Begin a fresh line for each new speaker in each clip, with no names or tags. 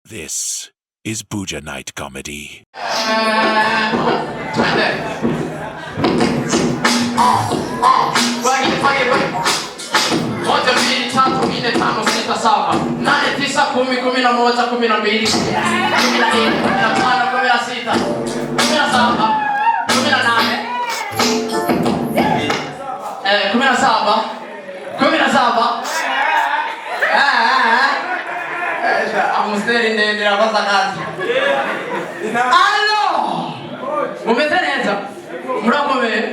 This is Buja Night Comedy.
Moja, mbili, tatu, nne, tano, sita, saba, nane, tisa, 10, 11, 12, 14, 15, 16, 17, 18, 17, 17. Amusiteri ndende irakoze akazi. Alo, mumeze neza, murakomeye.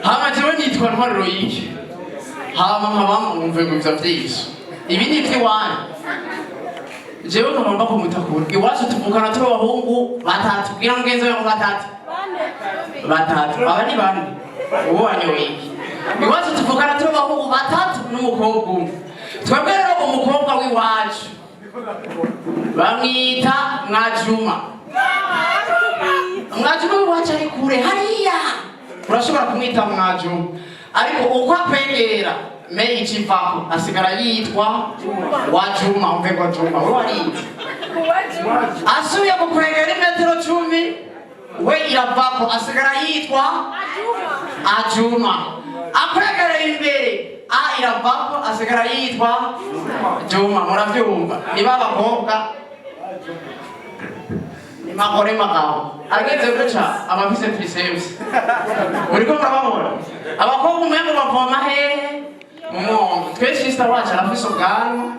Hama jewe nitwa Ntwari Loyic, hama nkaba mwumve ngo ivyo vyinshi ibi ni ivy'iwanyu, jewe nkaba mba kumutakura iwacu. Tuvukana turi abahungu batatu. Bwira mugenzi wawe ngo batatu, batatu, aba ni bane, uwo wanyoye iki? Iwacu tuvukana turi abahungu batatu n'umukobwa umwe. Twebwe rero umukobwa w'iwacu bamwita Mwajuma. Mwajuma w'iwacu ari kure hariya, urashobora kumwita Mwajuma, ariko uko akwegera me ikivako asigara yitwa Wajuma. Umve ngo Juma we warize, asubiye kukwegera imetero 10 we iravako, asigara yitwa Ajuma. Akwegereye imbere a iravako, asigara yitwa Juma. Muravyumva, niba abakobwa ni makore magabo ageze guca abafise triceps, muriko murababona abakobwa umengo bavoma hehe mu mwongo. Twe sister wacu arafise ubwanwa,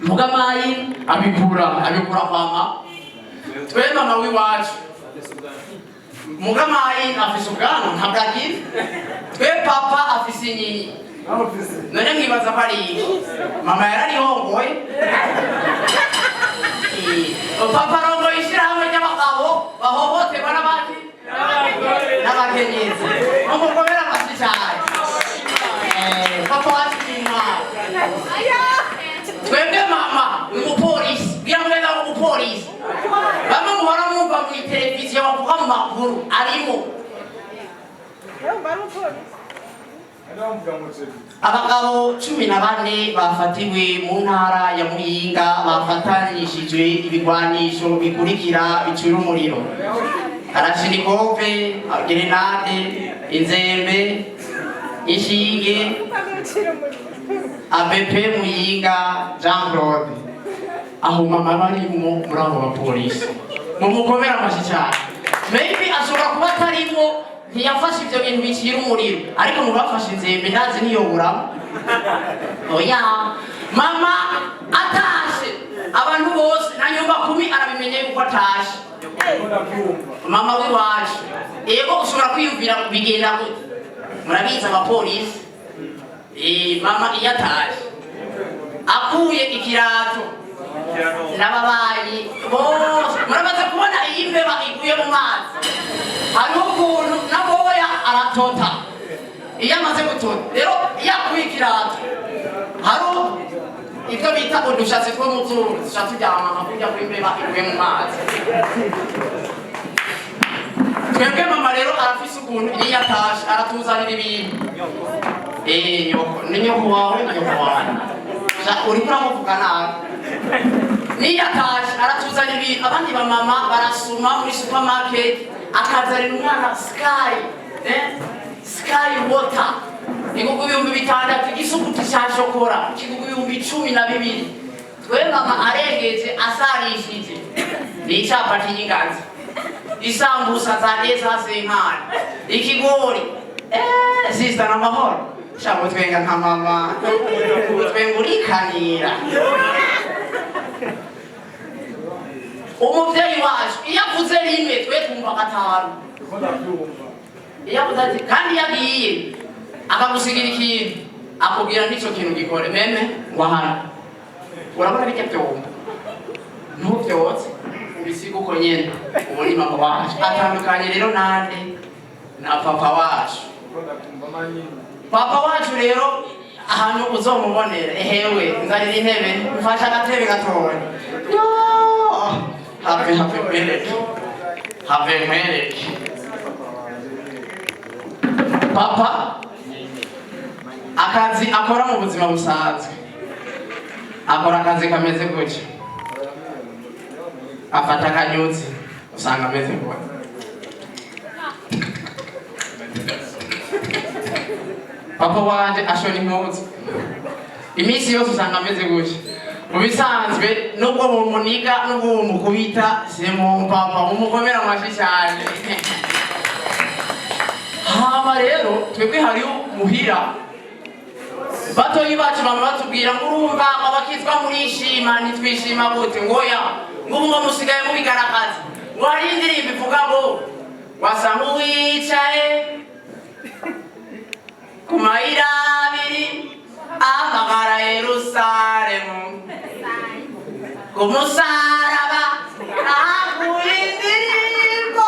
mugamayi abikura kwa mama. Twe mama w'iwacu mugamayi afise ubwanwa ntabwo agira. Twe papa afise inyinya, none mwibaza ko ari iki? Mama yararihongoye. Papa arongoye ishyirahamwe ry'abagabo bahohoterwa n'abandi n'abakenyezi. Umukomera amashyi cyane. Papa wacu ni intwari. Twebwe mama ni umupolisi. Bwira mugenzi wawe umupolisi. Bamwe muhora mwumva mu televiziyo bavuga mu makuru arimo. Abagabo 14 bafatiwe mu ntara ya Muyinga bafatanishijwe ibigwanisho bikurikira bicira umuriro: kalashnikove, grenade, inzembe, inshinge. ABP Muyinga Jean Claude, aho mama barimwo muri abo bapolisi, mumukomera amashyi cyane. Maybe ashobora kuba atarimwo, ntiyafashe ibyo bintu bicira umuriro, ariko mu bafashe inzembe ndazi ntiyoburamo. Oya, mama atashe abantu bose na nyumba kumi arabimenye yuko atashe mama w'iwacu. Yego, ushobora kwiyumvira bigenda gute? Murabizi abapolisi. Mama iyo atashe akuye ikirato n'ababanyi bose muramaze kubona. Iyo imbeba iguye mu mazi hariho ukuntu n'amoya aratota. Iyo amaze gutota rero, iyo akuye ikirato, hari ibyo bita udushatsi two mu zuru duca turyama nka kurya kw'imbeba iguye mu mazi. Twebwe mama rero arafise ukuntu iyo atashe aratuzanira ibintu. Nyoko ni nyoko wawe, ni nyoko wawe. Uriko uramuvuga nabi. Niyo atashe aratuzanira ibintu. Abandi bamama barasuma muri supermarket, akazanira umwana Sky, Sky water igugu 6000, igisuguti ca shokora kigugu 12,000. Twe mama arengeje asarishije ni icapati y'ingazi, isambusa za desa senkani, ikigori. Sister, n'amahoro. Sha twenga nka mama, twenga urikanira. Umuvyeyi wacu iyo avuze rimwe twe twumva gatanu. Iyo avuze ati, kandi iyo agiye akagusigira ikintu, akubwira n'ico kintu gikore meme ngo ahana urabona bijya byomba ntuvyotse, ubisiga uko nyene. Uwo ni mama wacu, atandukanye rero nande? Na papa wacu. Papa wacu rero ahantu uzomubonera, ehewe nzanira intebe, mfasha agatebe gatoya. Yo, have have nkwereke, have nkwereke papa akazi akora mu buzima busanzwe. Akora akazi kameze gutya. Afata akanyuzi, usanga ameze ngo papa wanje ashona impuzu iminsi yose, usanga ameze gutya. Mu bisanzwe, nubwo bumuniga, nubwo bumukubita, c'est mon papa. Mumukomera amashyi cyane. Hama rero twebwe hariho muhira batoyi bacu bama batubwira ngo: "Urumva ngo abakizwa murishima." Ntitwishima gute? Ngo ya, ngo ubu ngo musigaye mubigaragaza, ngo hari indirimbo ivuga ngo wasanga uwicaye ku mayira abiri amagara Yerusalemu, ku musaraba ahaguye indirimbo.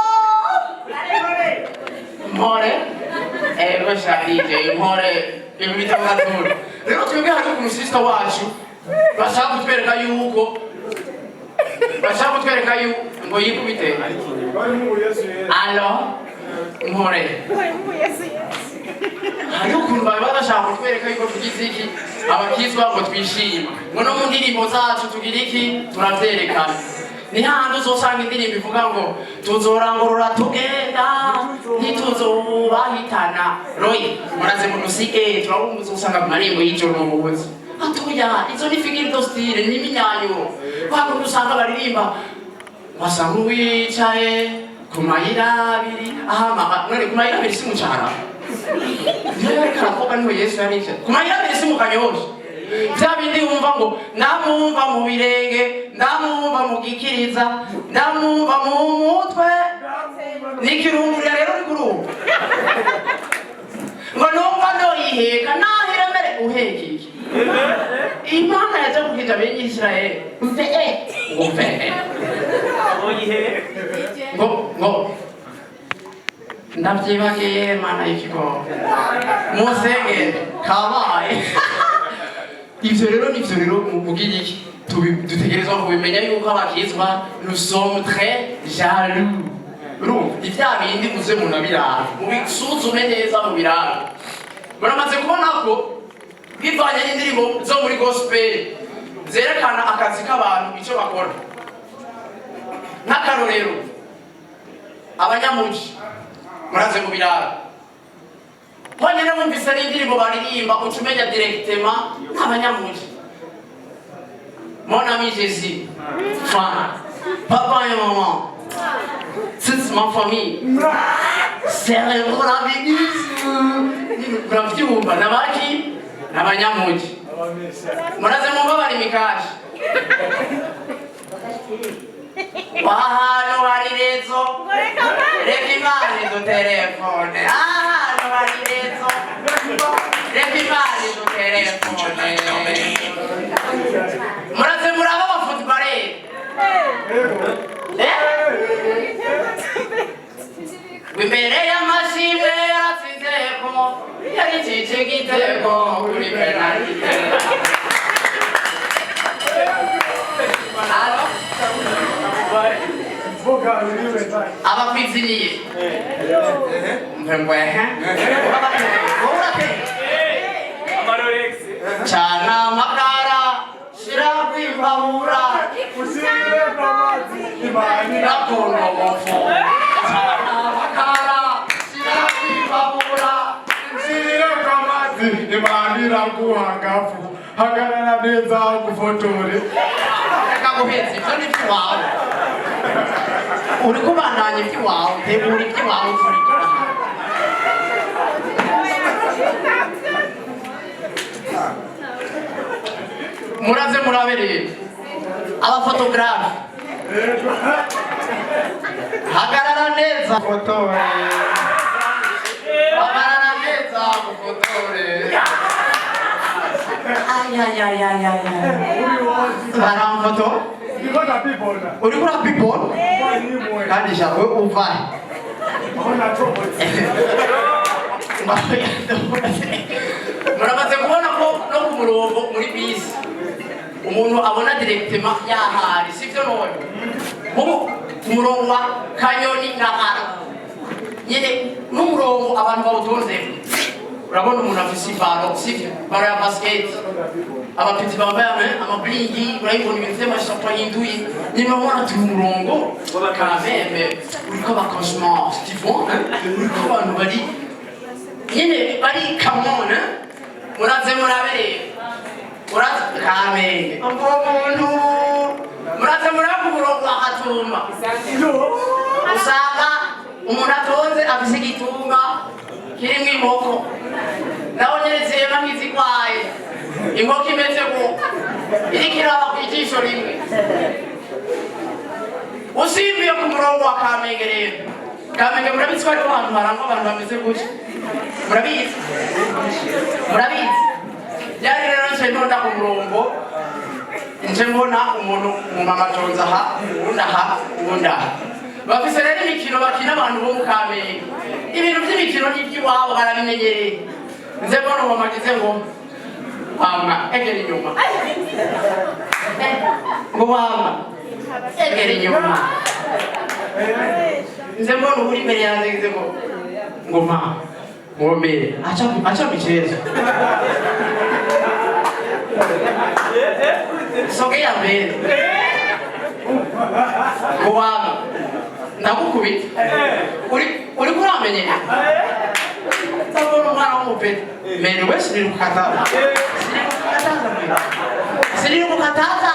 Mpore, ego sharije, impore. Ibi bitamatura rero twebwe hari ukuntu sister wacu bashaka kutwereka yuko ngo yikubite. Alo, mpore. Hariho ukuntu bari badashaka kutwereka yuko tugize iki, abakizwa ngo twishima, ngo no mu ndirimbo zacu tugira iki, turavyerekana. Ni hahandi uzosanga indirimbo ivuga ngo tuzorangurura tugenda, ntituzobahitana. Royi, muraze mudusige, turabumva. Uzosanga mu marembo y'ijoro mu buzi atoya. Izo ni figure de style, ni iminyanyuro. Kwa kundi usanga baririmba wasanga uwicaye ku mayira abiri ahamaga. None ku mayira abiri si mu cara? Niyo yariko aravuga, niho Yesu yaricaye ku mayira abiri, si mu Kanyosha? Bya bindi wumva ngo ndamwumva mu birenge, ndamwumva mu gikiriza, ndamwumva mu mutwe, nikirungurira rero uri kurumva ngo numva ndoyiheka naho iremere. Uheka iki? Imana yaje kukija bene Isirayeli mve ngo mve ngo ndavyibagiye. Mana y'ikigo, musenge kabaye. Ivyo rero nivyo rero muvugira iki. Dutegerezwa kubimenya yuko abakizwa nous sommes très jaloux. Urumva ivya bindi muze munabiraba, mubisuzume neza, mubirabe. Muramaze kubona ko bivanye n'indirimbo zo muri gospel zerekana akazi k'abantu, icyo bakora. Nk'akarorero, abanyamuji, muraze mu biraro honyine bumvise n'indirimbo baririmba, uca umenya directement n'abanyamuji. Mon ami Jésus, enfin, papa et maman, toute ma famille, célébrons la l'église. Muravyumva nabaki n'abanyamuji. Muraze mwumva bari mikashi ahantu hari réseau, reka Imana idutelefone. Ahantu hari réseau, reka Imana idutelefone. Muraze muraba aba footballeurs. Eh? Imbere y'amashimwe yaratsinze ko yaricije igitego kuri penalite. Alo? Abakwiziniye mbwembwehe, cana amakara, shira kwimbabura gakondo, cana amakara, shira kwimbabura.
Imana iraguha gafu, hagarara neza gufotore.
Reka guheza, ivyo ni ivy'iwawe. Uri kubandanya ivy'iwawe, tegura ivy'iwawe ukurikira. Muraze murabe rero aba photographes, hagarara neza fotore, hagarara neza gufotore. Ayayayayaya, baramfoto.
Ndiko ndabibona.
Uriko urabibona kandi sha we uvahe.
Aho nacomotse.
Muramaze kubona ko no ku murongo muri bisi umuntu abona directement yahari, sivyo? None nkubu ku murongo wa Kanyoni na Kara nyene, n'umurongo abantu bawutonzeko, urabona umuntu afise i ballon, sivyo? Ballon ya basket. Abapeti bambaye amablingi, urabibona, ibintu vy'amashapo ahinduye nyine, urabona turi umurongo kameme uriko aba cauchemar, tu vois, hein? Uriko abantu bari nyine bari kamone. Muraze murabe rero, muraze Kamenge, ubwo muntu muraze murabe ku murongo wa Gatumba, usanga umuntu atonze afise igitunga kirimwo inkoko, naho nyene zirema nk'izigwaye, inkoko imeze gutya iriko iraba kw'ijisho rimwe. Usimbiye ku murongo wa Kamenge rero, Kamenge murabizi ko hariho ahantu harangwa abantu bameze gutya, murabizi, murabizi. Byari rero nce ntonda ku murongo, nje mbona umuntu umumama atonze aha, uwundi aha, uwundi aha. Bafise rero imikino bakina abantu bo mu Kamenge, ibintu by'imikino n'iby'iwabo barabimenyereye. Nze mbona umumama agize ngo wama egera inyuma. Eh, ngo wama egera inyuma. Nze mbona uri imbere yanjye ngize ngo ma ngomere, acha acha michezo, sogea mbele. Ngo wama ndagukubita, uri uriko uramenyera. Ndabona umwana w'umupeti mere wese, sinikukataza, sinikukataza mwene, sinikukataza.